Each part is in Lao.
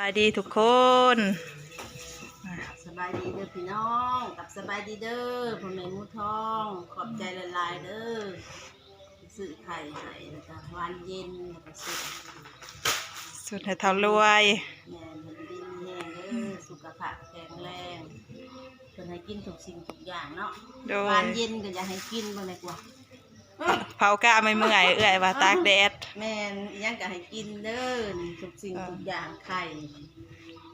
ສະບາຍດີທຸກຄົນ ສະບາຍດີເດີພີ່ນ້ອງ ກັບສະບາຍດີເດີພໍ່ແມ່ໝູທອງ ຂອບໃຈຫຼາຍໆເດີ ຊື້ໄຂ່ໃຫ້ ແລ້ວກະຫວານເຢັນ ແລ້ວກະຊຸດ ຊຸດໃຫ້ເຖົ້າລວຍ ແມ່ນ ໃຫ້ຢູ່ດີມີແຮງເດີ ສຸຂະພາບແຂງແຮງ ເພິ່ນໃຫ້ກິນທຸກສິ່ງທຸກຢ່າງເນາະ ໂດຍ ຫວານເຢັນກໍຢາກໃຫ້ກິນເບິ່ງແດ່ກວ່າ ເຜົາກະເມື່ອຍໆ ເອື້ອຍວ່າຕາກແດດ ແມ່ນ ອີ່ຫຍັງກໍໃຫ້ກິນເດີ ທຸກສິ່ງທຸກຢ່າງ ໄຂ່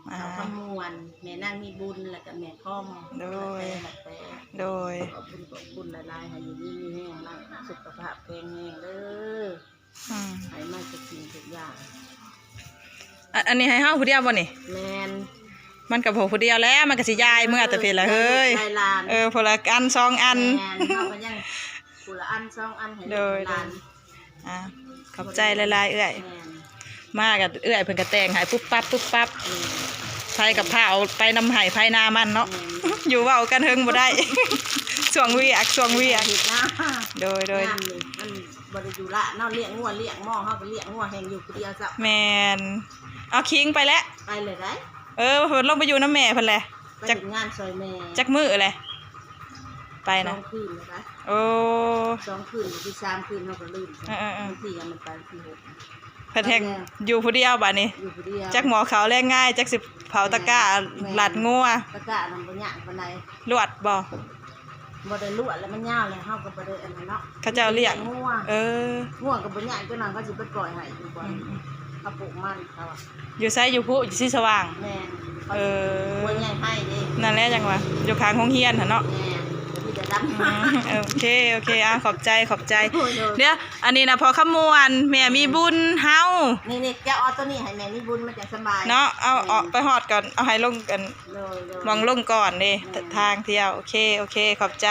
ເອົາຄຳມ່ວນ ແມ່ນາງມີບຸນ ແລ້ວກໍແມ່ຄອມ ໂດຍ ແມ່ແຕ ໂດຍ ຂອບຄຸນ ຂອບຄຸນຫຼາຍໆ ໃຫ້ຢູ່ດີມີແຮງ ສຸຂະພາບແຂງແຮງເດີ ອືມ ໃຫ້ມາທຸກສິ່ງທຸກຢ່າງ ອັນ ອັນນີ້ໃຫ້ເຮົາຜູ້ດຽວບໍ່ນີ້? ແມ່ນ ມັນກໍບໍ່ຜູ້ດຽວແລ້ວ ມັນກໍຊິຍ້າຍເມືອແຕ່ພີ້ລະເຮີ້ຍ ເອີ ຜູ້ລະອັນສອງອັນ ແມ່ນ ເຮົາກໍຍັງຜູ້ລະອັນສອງອັນໃຫ້ ໂດຍ ຫຼານ ອ່າ ຂອບໃຈຫຼາຍໆເອື້ອຍ ແມ່ນ ມາກໍເອື້ອຍເພິ່ນກໍແຕ່ງໃຫ້ປຸບປັບປຸບປັບ ແມ່ນ ໃຜກໍພາເອົາໄປນຳໄຮ່ໄປນາມັນເນາະ ແມ່ນ ຢູ່ເວົ້າກັນເທິງບໍ່ໄດ້ ຊ່ວງວຽກ ຊ່ວງວຽກ ເຮັດນາ ໂດຍ ໂດຍ ງາມນີ້ມັນ ບໍ່ໄດ້ຢູ່ລະເນາະ ລ້ຽງງົວລ້ຽງໝໍ ເຮົາກໍລ້ຽງງົວແຮ່ງຢູ່ຜູ້ດຽວຊະ ແມ່ນ ເອົາຄິງໄປແລ້ວ ໄປເລີຍໄດ ເອີ ເພິ່ນລົງໄປຢູ່ນຳແມ່ເພິ່ນແຫຼະ ໄປເຮັດງານຊ່ອຍແມ່ ຈັກ ຈັກມື້ແຫຼະ ໄປນະ ສອງຄືນແລ້ວໄດ ໂອ້ ສອງຄືນ ທີສາມຄືນເຮົາກໍລືມ ເອີໆໆ ບາງທີມັນໄປທີຫົກ ເພິ່ນແຮ່ງຢູ່ຜູ້ດຽວບາດນີ້ ຢູ່ຜູ້ດຽວ ຈັກໝໍ້ເຂົ້າແລງງາຍ ຈັກຊິເຜົາຕະກ້າ ແມ່ນ ລັດງົວ ຕະກ້ານັ້ນບໍ່ຍາກປານໃດ ລວດບໍ່? ບໍ່ໄດ້ລວດແລ້ວ ມັນຍາວແລ້ວ ເຮົາກໍບໍ່ໄດ້ອັນນັ້ນເນາະ ເຂົາເຈົ້າລ້ຽງ ເອີ ງົວກໍບໍ່ຍາກ ເຈົ້ານັ້ນເຂົາຊິໄປປ່ອຍໃຫ້ຢູ່ບ່ອນ ອືມໆ ເຂົາປູກມັນເຂົາ ຢູ່ໃສ? ຢູ່ພຸ້ນ ຢູ່ສີສະຫວ່າງ ແມ່ນ ເອີ ຫົວໃຫຍ່ໄຮ່ເດ້ ນັ້ນແຫຼະ ຈັ່ງວ່າຢູ່ຂ້າງໂຮງຮຽນຫັ້ນເນາະ ແມ່ນ ມີແຕ່ດຳ ອືມ ໂອເຄ ໂອເຄ ອ່າ ຂອບໃຈ ຂອບໃຈ ໂດຍໆ ດຽວ ອັນນີ້ນະ ພໍ່ຄຳມ່ວນ ແມ່ມີບຸນເຮົາ ນີ້ໆ ເຈົ້າເອົາໂຕນີ້ໃຫ້ແມ່ມີບຸນ ມັນຈະສະບາຍ ເນາະ ເອົາ ອືມ ເອົາໄປຮອດກ່ອນ ເອົາໃຫ້ລົງກັນ ໂດຍໆ ໝ່ອງລົງກ່ອນເດ້ ແມ່ນ ທາງທ່ຽວ ໂອເຄ ໂອເຄ ຂອບໃຈ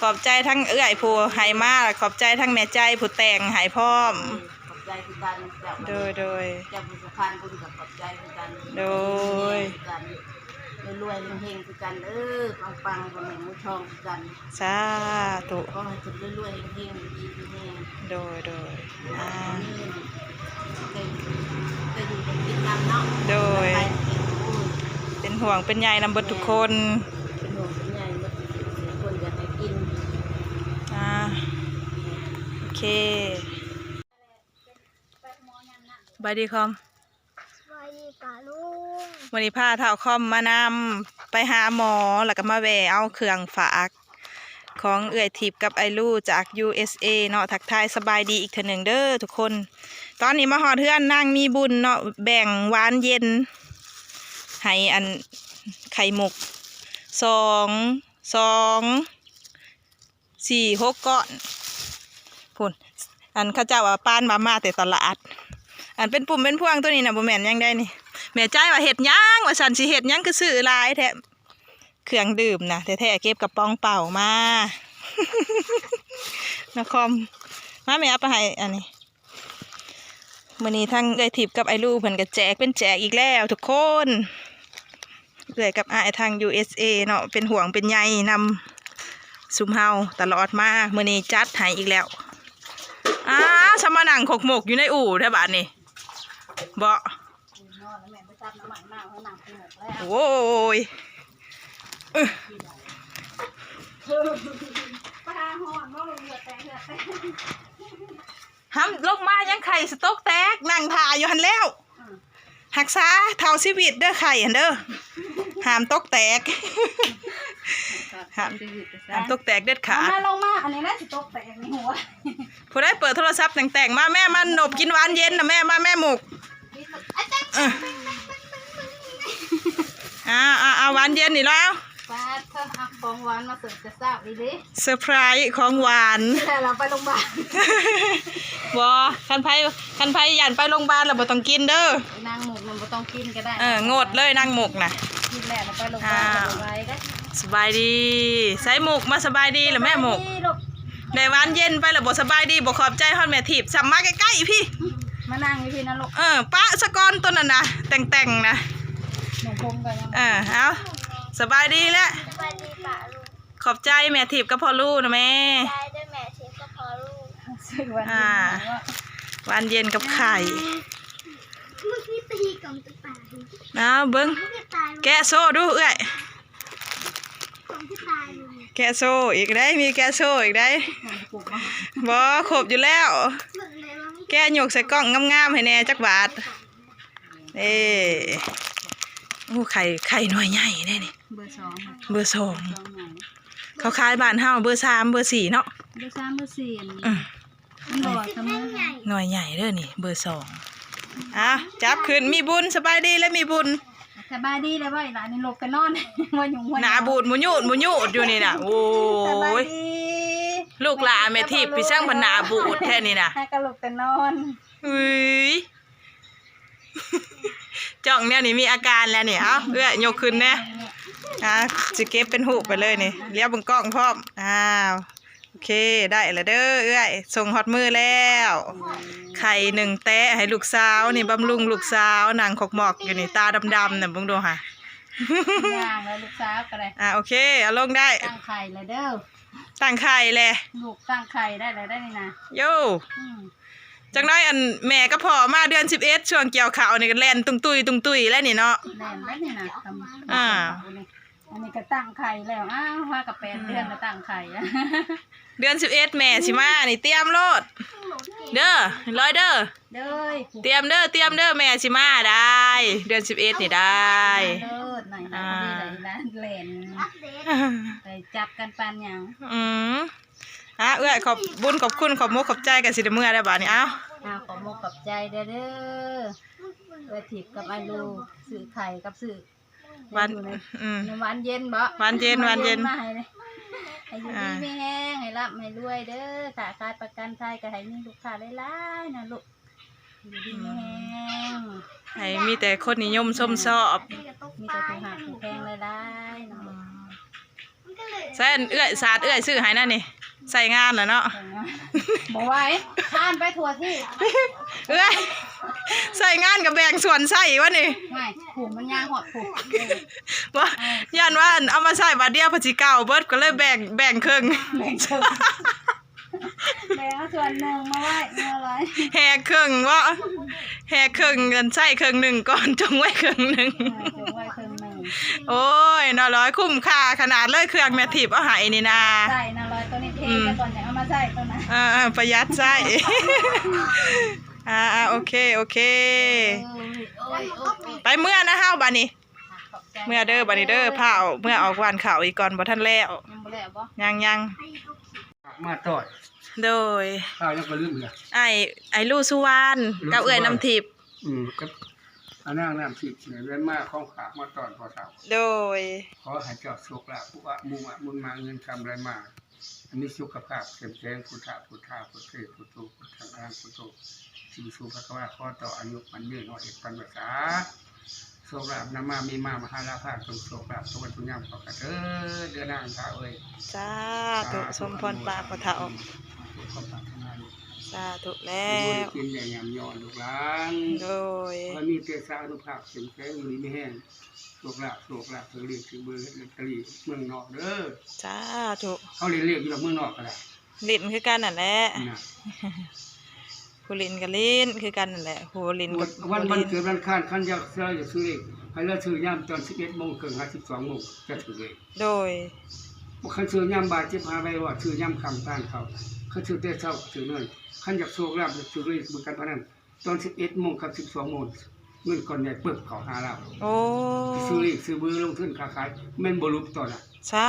ຂອບໃຈທັງເອື້ອຍຜູ້ໃຫ້ມາ ແລະ ຂອບໃຈທັງແມ່ໃຈຜູ້ແຕ່ງໃຫ້ພ້ອມ ໂດຍ ຂອບໃຈຄືກັນເຈົ້າ ໂດຍໆ ເຈົ້າຜູ້ສະພານບຸນກໍຂອບໃຈຄືກັນ ໂດຍ ຄືກັນ ລວຍໆເຮັງໆຄືກັນເດີ ປັງໆ ພໍ່ແມ່ໝູທອງຄືກັນ ສາທຸ ຂໍໃຫ້ເພິ່ນລວຍໆເຮັງໆ ຢູ່ດີມີແຮງ ໂດຍໆ ອ່າ ໄດ້ ໄດ້ຢູ່ໄດ້ກິນນຳເນາະ ໂດຍ ໄປເປັນ ໂອ້ຍ ເປັນຫ່ວງເປັນໃຍນຳເບິດທຸກຄົນ ແມ່ນ ເປັນຫ່ວງເປັນໃຍເບິດທຸກຄົນ ຢາກໃຫ້ກິນ ອ່າ ໂອເຄ ສະບາຍດີຄອມ ສະບາຍດີປ້າລຸງ ມື້ນີ້ພາທ້າວຄອມມານຳ ໄປຫາໝໍ ແລ້ວກໍມາແວ່ເອົາເຄື່ອງຝາກ ຂອງເອື້ອຍທິບກັບອ້າຍລູຈາກ ຢູເອສເອ ເນາະ ທັກທາຍສະບາຍດີອີກເທື່ອໜຶ່ງເດີທຸກຄົນ ຕອນນີ້ມາຮອດເຮືອນນາງມີບຸນເນາະ ແບ່ງຫວານເຢັນໃຫ້ອັນໄຂ່ມຸກ ສອງ ສອງ ສີ່ ຫົກກ້ອນ ພຸ້ນ ອັນເຂົາເຈົ້າວ່າປານວ່າມາແຕ່ຕະຫຼາດ ອັນເປັນປຸ່ມເປັນພວງໂຕນີ້ນະ ບໍ່ແມ່ນຫຍັງໃດນີ້ ແມ່ໃຈວ່າເຮັດຫຍັງວ່າຊັ້ນ ຊິເຮັດຫຍັງຄືຊື້ຫຼາຍແທ້ ເຄື່ອງດື່ມນະ ແທ້ໆ ເກັບກະປ໋ອງເປົ່າມາ ນະຄອມ ມາແມ່ເອົາໄປໃຫ້ອັນນີ້ ມື້ນີ້ທັງເອື້ອຍທິບກັບອ້າຍລູເພິ່ນກໍແຈກເປັນແຈກອີກແລ້ວທຸກຄົນ ເອື້ອຍກັບອ້າຍທາງ ຢູເອສເອ ເນາະ ເປັນຫ່ວງເປັນໃຍນຳຊຸມເຮົາຕະຫຼອດມາ ມື້ນີ້ຈັດໃຫ້ອີກແລ້ວ ອ້າ ຊະມານັ່ງຄົກມົກຢູ່ໃນອູ່ແທ້ບາດນີ້ ເບາະ ໂອ້ຍ ຫຳລົງມາຍັງໄຂ່ສະຕົກແຕກ ນັ່ງຖ້າຢູ່ຫັ້ນແລ້ວ ອືມ ຮັກສາເທົ່າຊີວິດເດີໄຂ່ຫັ້ນເດີ ຫ້າມຕົກແຕກ ຫ້າມ ຫ້າມຕົກແຕກເດັດຂາດ ມາ ລົງມາ ອັນນີ້ນະຊິຕົກແຕກໃນຫົວ ຜູ້ໃດເປີດໂທລະສັບແຕ່ງໆ ມາແມ່ ມາໜົບກິນຫວານເຢັນນະແມ່ ມາແມ່ໝູກ ເອີ ອ່າ ອ່າ ອ່າ ຫວານເຢັນນີ້ລະ ປາດເທີ ເອົາຂອງຫວານມາເສີບແຕ່ເຊົ້າອີ່ຫຼີ ເຊີໄພຣສ໌ຂອງຫວານ ແລ້ວເຮົາໄປໂຮງບານ ບໍ່ ຄັນໃຜ ຄັນໃຜຢ້ານໄປໂຮງບານລະບໍ່ຕ້ອງກິນເດີ ນາງໝູກນະບໍ່ຕ້ອງກິນກໍໄດ້ ເອີ ງົດເລີຍນາງໝູກນະ ກິນແລ້ວລະໄປໂຮງບານ ອ່າ ສະບາຍດີ ສະບາຍດີ ໃສ່ໝູກມາສະບາຍດີລະແມ່ໝູກ ສະບາຍດີລູກ ໄດ້ຫວານເຢັນໄປລະບໍ່ສະບາຍດີ ບໍ່ຂອບໃຈຮອດແມ່ທີບ ຊ້ຳມາໃກ້ໆພີ້ ມານັ່ງຢູ່ພີ້ນະລູກ ເອີ ປະສະກ່ອນໂຕນັ້ນນະ ແຕ່ງໆນະ ໜຸ່ມຜົມກໍຍັງ ເອີ ເອົາ ສະບາຍດີແຫຼະ ສະບາຍດີປ້າລຸງ ຂອບໃຈແມ່ທິບກັບພໍ່ລູນະແມ່ ຂອບໃຈເດີແມ່ທິບກັບພໍ່ລູ ອ່າ ຫວານເຢັນກັບໄຂ່ ມື້ກີ້ຕີກັບຕາ ເອົາເບິ່ງ ແກະໂຊດູເອື້ອຍ ແກະໂຊອີກໄດ໋ ມີແກະໂຊອີກໄດ໋. ບໍ່ ຄົບຢູ່ແລ້ວ ແກະຍົກໃສ່ກ້ອງງາມໆໃຫ້ແດ່ຈັກບາດ. ເອີ ໂອ້ ໄຂ່ ໄຂ່ໜ່ວຍໃຫຍ່ເດ້ນີ້ ເບີສອງ ເບີສອງ ເຂົາຂາຍບ້ານເຮົາເບີສາມ ເບີສີ່ເນາະ ເບີສາມ ເບີສີ່ ອັນນີ້ ອືມ ມັນບໍ່ສະເໝີ ໜ່ວຍໃຫຍ່ເດີນີ້ ເບີສອງ. ອ່ະ ຈັບຂຶ້ນ ມີບຸນ ສະບາຍດີແລ້ວ ມີບຸນ ສະບາຍດີແລ້ວ ໄວ້ຫຼານນີ້ ລຸກໄປນອນ ບໍ່ຫຍຸ້ງບໍ່ຫຍັງ ໜ້າບູດໝູຍູດໝູຍູດຢູ່ນີ້ນະ. ໂອ້ຍ ສະບາຍດີ ລູກຫຼານແມ່ທິບ ພີ່ຊ່າງພັນໜ້າບູດແທ້ນີ້ນະ ຫາກະລຸກໄປນອນ. ເອີຍ ຈ້ອງແນວນີ້ມີອາການແລ້ວນີ້. ເອົາ ເອື້ອຍຍົກຂຶ້ນແດ່ ອ່າ ຊິເກັບເປັນຮູບໄປເລີຍນີ້ ລຽວເບິ່ງກ້ອງພ້ອມ. ອ້າວ ໂອເຄ ໄດ້ແລ້ວເດີເອື້ອຍ ສົ່ງຮອດມືແລ້ວ. ໄຂ່ໜຶ່ງແຕະໃຫ້ລູກສາວນີ້ ບຳລຸງລູກສາວ ນັ່ງຂອກໝອກຢູ່ນີ້ ຕາດຳໆນະ ເບິ່ງດູຫາ ຍ່າງແລ້ວລູກສາວກໍໄດ້. ອ່າ ໂອເຄ ເອົາລົງໄດ້ ຕັ້ງໄຂ່ແລ້ວເດີ ຕັ້ງໄຂ່ແຫຼະ ລູກຕັ້ງໄຂ່ໄດ້ແລ້ວໄດ໋ນີ້ນະ ໂຢ ອືມ ຈັກໜ້ອຍ ອັນ ແມ່ກັບພໍ່ມາເດືອນສິບເອັດ ຊ່ວງກ່ຽວເຂົ້ານີ້ກໍແລ່ນຕຸງຕຸຍຕຸງຕຸຍແລ້ວນີ້ເນາະ ແລ່ນແລ້ວນີ້ນະ. ອ່າ ອັນນີ້ກໍຕັ້ງໄຂ່ແລ້ວ ອ້າວ ຫາກໍແປດເດືອນ ອືມ ກໍຕັ້ງໄຂ່ແລ້ວ. ເດືອນສິບເອັດແມ່ຊິມານີ້ ຕຽມໂລດເດີ ລອຍເດີ ໂດຍ ຕຽມເດີ ຕຽມເດີ ແມ່ຊິມາໄດ້ ເດືອນສິບເອັດນີ້ໄດ້ ມາໂລດ ໜ້ອຍນະ ອ່າ ພໍດີໄດ້ຫຼານແລ່ນ ໄປຈັບກັນປານຫຍັງ. ອືມ ອ່າ ເອື້ອຍ ຂອບບຸນຂອບຄຸນ ຂອບມຸກຂອບໃຈ ກໍຊິໄດ້ເມືອແລ້ວບາດນີ້. ເອົາ ອ່າ ຂອບມຸກຂອບໃຈເດີ ເອື້ອຍທິບກັບອ້າຍລູ ຊື້ໄຂ່ກັບຊື້ ຫວານ ອືມ ນ້ຳຫວານເຢັນບໍ ຫວານເຢັນ ຫວານເຢັນ ມາໃຫ້ ໃຫ້ຢູ່ດີມີແຮງ ອ່າ ໃຫ້ລ່ຳໃຫ້ລວຍເດີ ຄ້າຂາຍປະກັນໄພກໍໃຫ້ມີລູກຄ້າຫຼາຍໆນະລູກ ຢູ່ດີມີແຮງ ໃຫ້ມີແຕ່ຄົນນິຍົມຊົມຊອບ ມີແຕ່ຜູ້ຮັກຜູ້ແພງຫຼາຍໆເນາະ. ອືມ ໃຊ້ເອື້ອຍ ສາດເອື້ອຍຊື້ໃຫ້ນັ້ນນີ້ ໃຊ້ງານແລ້ວເນາະ ບໍ່ໄຫວ ຄານໄປທົ່ວທີ່ ເອື້ອຍ ໃຊ້ງານກໍແບ່ງສ່ວນໃຊ້ວະນີ້ ໄຫວ ຜູ້ມັນຍາງຮອດຜູ້ ບໍ່ ຢ້ານວ່າ ອັນ ເອົາມາໃຊ້ບາດດຽວພັດຊິເກົ່າເບິດ ກໍເລີຍແບ່ງ ແບ່ງເຄິ່ງ ແບ່ງເຄິ່ງ ແບ່ງເອົາສ່ວນໜຶ່ງມາໄວ້ ເອົາໄວ້ ແຫກເຄິ່ງເບາະ ແຫກເຄິ່ງ ອັນ ໃຊ້ເຄິ່ງໜຶ່ງກ່ອນ ຈົ່ງໄວ້ເຄິ່ງໜຶ່ງ ເອີ ຈົ່ງໄວ້ເຄິ່ງໜຶ່ງ. ໂອ້ຍ ນ້ອງລອຍ ຄຸ້ມຄ່າຂະໜາດເລີຍ ເຄື່ອງແມ່ທິບເອົາໃຫ້ນີ້ນາ ໃຊ້ນ້ອງລອຍ ໂຕນີ້ເພ ອືມ ໄວ້ກ່ອນ ຈະເອົາມາໃຊ້ໂຕນັ້ນ ເອີໆ ປະຢັດໃຊ້ ອ່າໆ ໂອເຄ ໂອເຄ ໂອ້ຍ ໂອ້ຍ ໂອ້ຍ ໄປເມືອນະເຮົາບາດນີ້ ຂອບໃຈ ເມືອເດີບາດນີ້ເດີ ພາເອົາເມືອອອກຫວ່ານເຂົ້າອີກກ່ອນ ບໍ່ທັນແລ້ວ ຍັງບໍ່ແລ້ວບໍ? ຍັງໆ ມາຕ້ອຍ ໂດຍ ຂ້າວຍັງບໍ່ລືມເຫຼືອ ອ້າຍ ອ້າຍລູສຸວານ ລູສຸວານ ກັບເອື້ອຍນ້ຳທິບ ອືມ ກັບອານາງນ້ຳທິບນີ້ໄດ້ມາຂອງຝາກມາຕ້ອນພໍ່ເຖົ້າ ໂດຍ ຂໍໃຫ້ເຈົ້າໂຊກລາບ ອຸອະມຸອະມຸນມາ ເງິນຄຳໄຫຼມາ ໃຫ້ມີສຸຂະພາບເຂັ້ມແຂງ ພຸດທະ ພຸດທາ ພຸດເທ ພຸດໂຕ ພຸດທັງອະຫັງ ພຸດໂຕ ສິງສູພະຄະວາ ຂໍຕໍ່ອາຍຸໝັ້ນຍືນ ຮ້ອຍເອັດພັນວັດສາ ໂຊກລາບນຳມາມີມາ ມະຫາລາພາ ຈົ່ງໂຊກລາບທຸກວັນທຸກຍາມ ຂໍກະເທີນເດີນາງຂ້າເອີຍ ສາທຸ ສົມພອນປາກພໍ່ເຖົ້າ ສາທຸແລ້ວ ກິນໄດ້ຍາມຍ້ອນລູກຫຼານ ໂດຍ ຂໍໃຫ້ມີເຕຊາອານຸພາບເຂັ້ມແຂງ ຢູ່ດີມີແຮງ ໂຊກລາບ ໂຊກລາບ ຖືກລຽກຖືກເບີ ເຮັດລອດເຕີຣີເມືອງນອກເດີ ສາທຸ ເຮົາຫຼິ້ນລຽກຢູ່ດອກເມືອງນອກກໍໄດ້ ຫຼິ້ນຄືກັນນັ້ນແຫຼະ ນະ ຜູ້ຫຼິ້ນກໍຫຼິ້ນຄືກັນນັ້ນແຫຼະ ຜູ້ບໍ່ຫຼິ້ນກໍບໍ່ຫຼິ້ນ ວັນ ວັນເກີດວັນອັງຄານ ຄັນຢາກຊື້ ຢາກຊື້ເລກ ໃຫ້ລາວຊື້ຍາມຕອນສິບເອັດໂມງເຄິ່ງຫາສິບສອງໂມງ ຈະຖືກເລກ ໂດຍ ບໍ່ ຄັນຊື້ຍາມບ່າຍ ເຈັບຫາໄວວອດ ຊື້ຍາມຄ່ຳທາງເຂົ້າ ຄັນຊື້ແຕ່ເຊົ້າ ຊື້ເງິນ ຄັນຢາກໂຊກລາບ ຢາກຖືກເລກ ເບິ່ງການພະນັນ ຕອນສິບເອັດໂມງກັບສິບສອງໂມງ ເງິນກ້ອນໃຫຍ່ປຶບເຂົ້າຫາລາວ ໂອ້ ຊື້ເລກຊື້ເບີ ລົງທຶນຄ້າຂາຍ ແມ່ນບໍ່ຫຼຸບຕອນນັ້ນ ສາ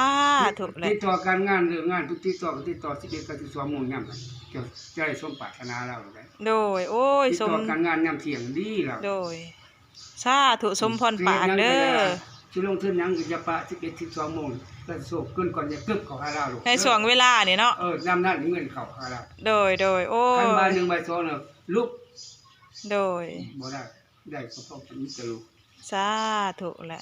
ທຸແຫຼະ ຕິດຕໍ່ການງານ ເລື່ອງງານ ຕິດຕໍ່ ຕິດຕໍ່ສິບເອັດກັບສິບສອງໂມງຍາມນັ້ນ ຈະ ຈະໄດ້ສົມປາດຖະໜາລາວໄດ້ ໂດຍ ໂອ້ຍ ຕິດຕໍ່ ສົມ ການງານຍາມທ່ຽງດີລາວ ໂດຍ ສາທຸ ສົມພອນປາກເດີ ຊິລົງທຶນຫຍັງກໍຢ່າປະ ສິບເອັດ ສິບສອງໂມງ ແລ້ວໂຊກເງິນກ້ອນໃຫຍ່ປຶບເຂົ້າຫາລາວໂລດ ໃນຊ່ວງເວລານີ້ເນາະ ເອີ ຍາມນັ້ນເງິນເຂົ້າຫາລາວ ໂດຍ ໂດຍ ໂອ້ຍ ຄັນບ່າຍໜຶ່ງບ່າຍສອງນະ ລຸກ ໂດຍ ບໍ່ໄດ້ ໄດ້ສະເພາະມີແຕ່ລູກ ສາທຸແຫຼະ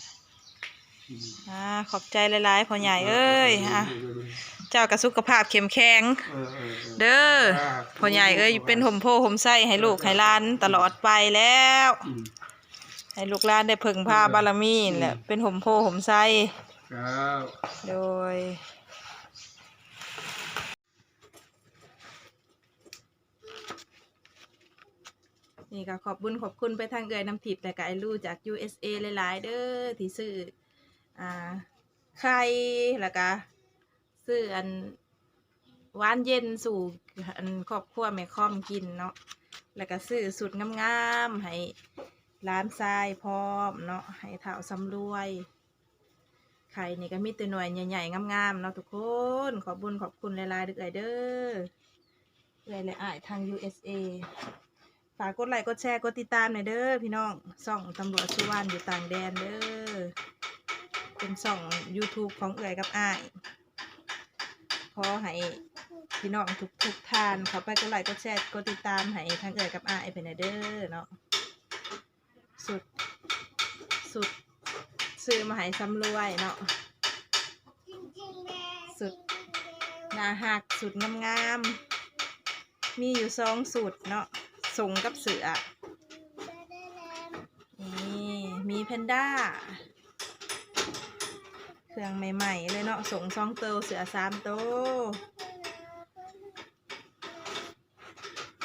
ອືມ ອ່າ ຂອບໃຈຫຼາຍໆ ພໍ່ໃຫຍ່ເອີຍ ອ່າ ເຈົ້າກໍສຸຂະພາບເຂັ້ມແຂງ ເອີ ເອີ ເອີ ເດີ ສາທຸ ພໍ່ໃຫຍ່ເອີຍ ເປັນຮົ່ມໂພຮົ່ມໄຊໃຫ້ລູກໃຫ້ຫຼານຕະຫຼອດໄປແລ້ວ ອືມ ໃຫ້ລູກຫຼານໄດ້ເພິ່ງພາບາລະມີແຫຼະ ອືມ ເປັນຮົ່ມໂພຮົ່ມໄຊ ເຈົ້າ ໂດຍ. ອ່ ນີ້ກໍຂອບບຸນຂອບຄຸນໄປທາງເອື້ອຍນ້ຳທິບ ແລະກໍອ້າຍລູຈາກ ຢູເອສເອ ຫຼາຍໆເດີ ທີ່ຊື້ ອ່າ ໄຂ່ ແລ້ວກໍຊື້ອັນຫວານເຢັນສູ່ອັນຄອບຄົວແມ່ຄອມກິນເນາະ ແລ້ວກໍຊື້ຊຸດງາມໆໃຫ້ຫຼານຊາຍພ້ອມເນາະ ໃຫ້ທ້າວສຳລວຍ. ໄຂ່ນີ້ກໍມີແຕ່ໜ່ວຍໃຫຍ່ໆງາມໆເນາະທຸກຄົນ. ຂອບບຸນຂອບຄຸນຫຼາຍໆເດີ້ເອື້ອຍເດີ້ ເອື້ອຍ ແລະ ອ້າຍທາງ ຢູເອສເອ. ຝາກກົດໄລກົດແຊກົດຕິດຕາມແດ່ເດີ້ພີ່ນ້ອງ ຊ່ອງຕຳຫຼວດສຸວັນຢູ່ຕ່າງແດນເດີ້ ເປັນຊ່ອງ YouTube ຂອງເອື້ອຍກັບອ້າຍ. ຂໍໃຫ້ພີ່ນ້ອງທຸກໆທ່ານເຂົ້າໄປກົດໄລກົດແຊກົດຕິດຕາມໃຫ້ທາງເອື້ອຍກັບອ້າຍເພິ່ນແດ່ເດີ້ເນາະ. ຊຸດ ຊຸດຊື້ມາໃຫ້ສຳລວຍເນາະ ຊຸດໜ້າຮັກ ຊຸດງາມໆ ມີຢູ່ສອງຊຸດເນາະ ສົ້ງກັບເສື້ອ. ນີ້ມີແພນດ້າ ເຄື່ອງໃໝ່ໆເລີຍເນາະ ສົ້ງສອງໂຕ ເສື້ອສາມໂຕ.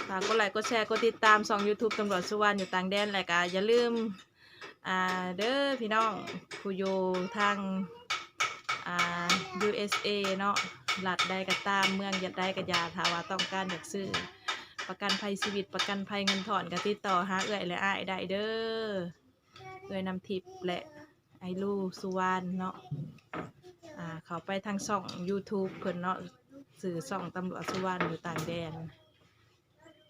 ຝາກກົດໄລກົດແຊກົດຕິດຕາມຊ່ອງ YouTube ຕຳຫຼວດສຸວັນຢູ່ຕ່າງແດນ ແລະກະຢ່າລືມ ອ່າ ເດີພີ່ນ້ອງຜູ້ຢູ່ທາງ ອ່າ ຢູເອສເອ ເນາະ ລັດໃດກໍຕາມ ເມືອງໃດກໍຢ່າ ຖ້າວ່າຕ້ອງການຢາກຊື້ປະກັນໄພຊີວິດ ປະກັນໄພເງິນທອນ ກໍຕິດຕໍ່ຫາເອື້ອຍ ແລະ ອ້າຍໄດ້ເດີ ເອື້ອຍນ້ຳທິບ ແລະ ອ້າຍລູສຸວັນເນາະ. ອ່າ ເຂົ້າໄປທາງຊ່ອງ YouTube ເພິ່ນເນາະ ຊື່ຊ່ອງຕຳຫຼວດສຸວັນຢູ່ຕ່າງແດນ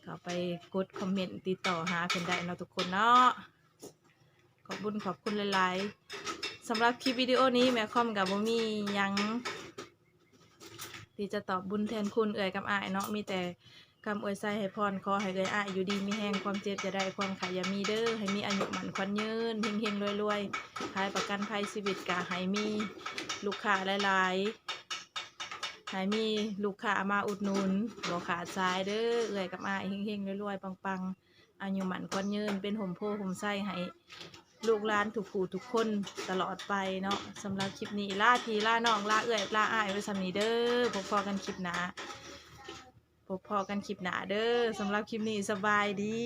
ເຂົ້າໄປກົດຄອມເມັນຕິດຕໍ່ຫາເພິ່ນໄດ້ເນາະທຸກຄົນເນາະ. ຂອບບຸນຂອບຄຸນຫຼາຍໆ. ສຳລັບຄລິບວິດີໂອນີ້ ແມ່ຄອມກໍບໍ່ມີຫຍັງ ທີ່ຈະຕອບບຸນແທນຄຸນເອື້ອຍກັບອ້າຍເນາະ ມີແຕ່ຄຳອວຍໄຊໃຫ້ພອນ ຂໍໃຫ້ເອື້ອຍອ້າຍຢູ່ດີມີແຮງ ຄວາມເຈັບຢ່າໄດ້ ຄວາມໄຂ້ຢ່າມີເດີ ໃຫ້ມີອາຍຸໝັ້ນຂວັນຍືນ ເຮັງໆລວຍໆ ຂາຍປະກັນໄພຊີວິດກະໃຫ້ມີລູກຄ້າຫຼາຍໆ ໃຫ້ມີລູກຄ້າມາອຸດໜູນ ບໍ່ຂາດສາຍເດີ ເອື້ອຍກັບອ້າຍ ເຮັງໆລວຍໆ ປັງໆ ອາຍຸໝັ້ນຂວັນຍືນ ເປັນຮົ່ມໂພຮົ່ມໄຊໃຫ້ລູກຫຼານທຸກຜູ້ທຸກຄົນຕະຫຼອດໄປເນາະ. ສຳລັບຄລິບນີ້ ລາພີ່ລານ້ອງ ລາເອື້ອຍລາອ້າຍໄວ້ສ່ຳນີ້ເດີ ພົບພໍ້ກັນຄລິບໜ້າ ພົບພໍ້ກັນຄລິບໜ້າເດີ. ສຳລັບຄລິບນີ້ ສະບາຍດີ.